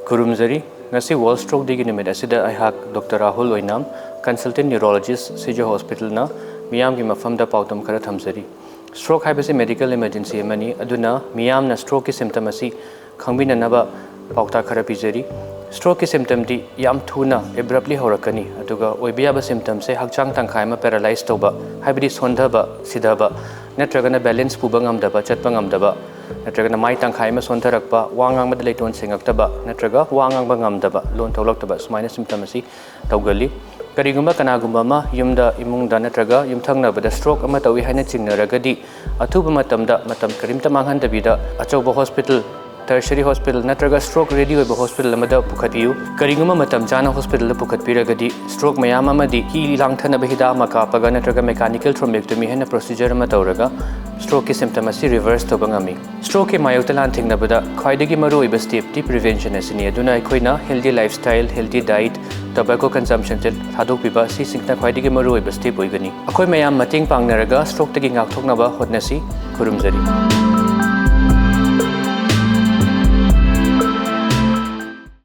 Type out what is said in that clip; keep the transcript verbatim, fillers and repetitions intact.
ꯈꯨꯔꯨꯝꯖꯔꯤ꯫ ꯉꯁꯤ World Stroke Dayꯒꯤ ꯅꯨꯃꯤꯠ ꯑꯁꯤꯗ ꯑꯩꯍꯥꯛ ꯗꯣꯛꯇꯔ ꯔꯥꯍꯨꯜ ꯑꯣꯏꯅꯥꯝ, consultant neurologist, ꯁꯤꯖ ꯍꯣꯁꯄꯤꯇꯥꯜꯅ ꯃꯤꯌꯥꯝꯒꯤ ꯃꯐꯝꯗ ꯄꯥꯎꯗꯝ ꯈꯔ ꯊꯝꯖꯔꯤ꯫ Stroke ꯍꯥꯏꯕꯁꯤ medical emergency ꯑꯃꯅꯤ, ꯑꯗꯨꯅ ꯃꯤꯌꯥꯝꯅ strokeꯀꯤ symptom ꯑꯁꯤ ꯈꯪꯃꯤꯟꯅꯅꯕ ꯄꯥꯎꯇꯥꯛ ꯈꯔ ꯄꯤꯖꯔꯤ꯫ Strokeꯀꯤ symptomꯗꯤ ꯌꯥꯝ ꯊꯨꯅ, abruptly ꯍꯧꯔꯛꯀꯅꯤ, ꯑꯗꯨꯒ ꯑꯣꯏꯕ ꯌꯥꯕ symptomꯁꯦ ꯍꯛꯆꯥꯡ ꯇꯪꯈꯥꯏ ꯑꯃ paralyze ꯇꯧꯕ, ꯍꯥꯏꯕꯗꯤ ꯁꯣꯟꯊꯕ, ꯁꯤꯊꯕ, ꯅꯠꯇ꯭ꯔꯒꯅ balance ꯄꯨꯕ ꯉꯝꯗꯕ, ꯆꯠꯄ ꯉꯝꯗꯕ, ꯅꯠꯇ꯭ꯔꯒꯅ ꯃꯥꯏ ꯇꯪꯈꯥꯏ ꯑꯃ ꯁꯣꯟꯊꯔꯛꯄ, ꯋꯥ ꯉꯥꯡꯕꯗ ꯂꯩꯇꯣꯟ ꯁꯦꯡꯉꯛꯇꯕ, ꯅꯠꯇ꯭ꯔꯒ ꯋꯥ ꯉꯥꯡꯕ ꯉꯝꯗꯕ, ꯂꯣꯟ ꯊꯣꯛꯂꯛꯇꯕ, ꯁꯨꯃꯥꯏꯅ symptom ꯑꯁꯤ ꯇꯧꯒꯜꯂꯤ꯫ ꯀꯔꯤꯒꯨꯝꯕ ꯀꯅꯥꯒꯨꯝꯕ ꯑꯃ ꯌꯨꯝꯗ, ꯏꯃꯨꯡꯗ ꯅꯠꯇ꯭ꯔꯒ ꯌꯨꯝꯊꯪꯅꯕꯗ stroke ꯑꯃ ꯇꯧꯏ ꯍꯥꯏꯅ ꯆꯤꯡꯅꯔꯒꯗꯤ, ꯑꯊꯨꯕ ꯃꯇꯝꯗ, ꯃꯇꯝ ꯀꯔꯤꯝꯇ ꯃꯥꯡꯍꯟꯗꯕꯤꯗ, ꯑꯆꯧꯕ hospital, tertiary hospital ꯅꯠꯇ꯭ꯔꯒ stroke ready ꯑꯣꯏꯕ hospital ꯑꯃꯗ ꯄꯨꯈꯠꯄꯤꯌꯨ꯫ ꯀꯔꯤꯒꯨꯝꯕ ꯃꯇꯝ ꯆꯥꯅ hospitalꯗ ꯄꯨꯈꯠꯄꯤꯔꯒꯗꯤ, stroke ꯃꯌꯥꯝ ꯑꯃꯗꯤ ꯏ ꯂꯥꯡꯊꯅꯕ ꯍꯤꯗꯥꯛ ꯑꯃ ꯀꯥꯞꯄꯒ ꯅꯠꯇ꯭ꯔꯒ mechanical thrombectomy ꯍꯥꯏꯅ procedure ꯑꯃ ꯇꯧꯔꯒ strokeꯀꯤ symptom ꯑꯁꯤ reverse ꯇꯧꯕ ꯉꯝꯃꯤ꯫ Strokeꯀꯤ ꯃꯥꯌꯣꯛꯇ ꯂꯥꯟꯊꯦꯡꯅꯕꯗ ꯈ꯭ꯋꯥꯏꯗꯒꯤ ꯃꯔꯨꯑꯣꯏꯕ stepꯇꯤ prevention ꯑꯁꯤꯅꯤ꯫ ꯑꯗꯨꯅ ꯑꯩꯈꯣꯏꯅ healthy lifestyle, healthy diet, tobacco consumptionꯁꯦ ꯊꯥꯗꯣꯛꯄꯤꯕ, ꯁꯤꯁꯤꯡꯅ ꯈ꯭ꯋꯥꯏꯗꯒꯤ ꯃꯔꯨꯑꯣꯏꯕ step ꯑꯣꯏꯒꯅꯤ꯫ ꯑꯩꯈꯣꯏ ꯃꯌꯥꯝ ꯃꯇꯦꯡ ꯄꯥꯡꯅꯔꯒ strokeꯇꯒꯤ ꯉꯥꯛꯊꯣꯛꯅꯕ ꯍꯣꯠꯅꯁꯤ꯫ ꯈꯨꯔꯨꯝꯖꯔꯤ꯫